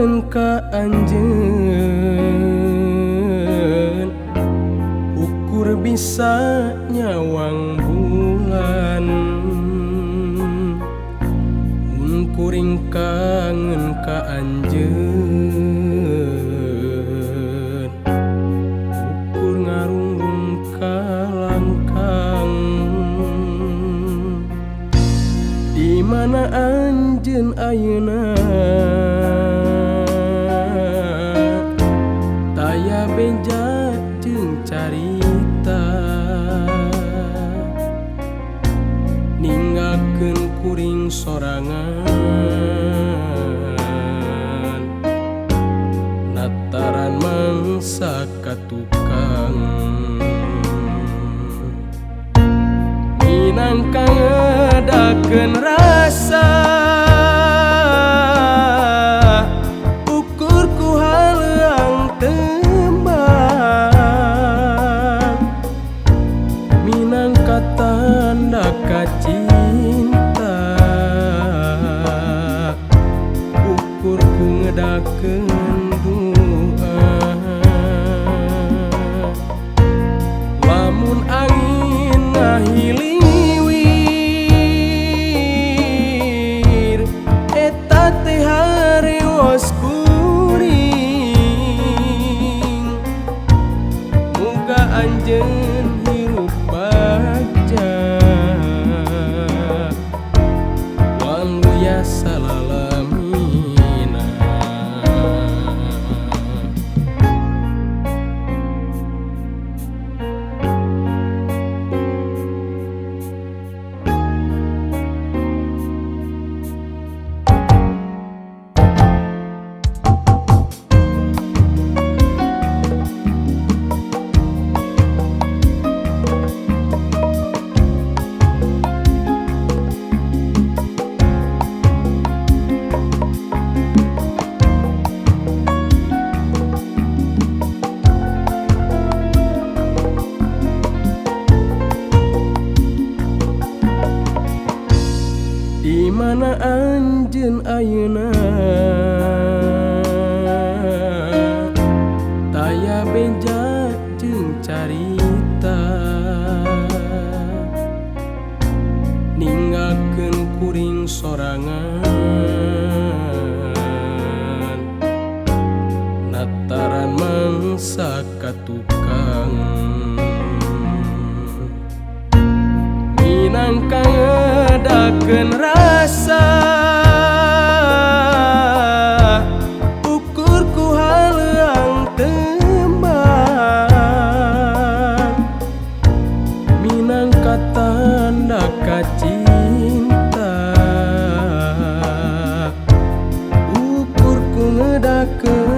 kangen ka anjeun, ukur bisa nyawang bulan. Mun kuring kangen ka anjeun, ukur ngarungrung ka langkang. Di mana anjeun ayeuna, taya beja jeung carita, ninggalkeun kuring sorangan, nataran mangsa ka tukang. Minangka ngedakeun rasa, ukur ku haleang tembang. Minangka tanda kacinta, ukur ku ngedakeun doa. Lamun angin ngahiliwir, eta teh harewos kuring. Muga anjeun hirup bagja, waluya salalamina. Di mana anjeun ayeuna, taya beja jeung carita, ninggalkeun kuring sorangan, nataran mangsa ka tukang. Minangka ngedakeun rasa, ukur ku haleang tembang. Minangka tanda kacinta, ukur ku ngedakeun.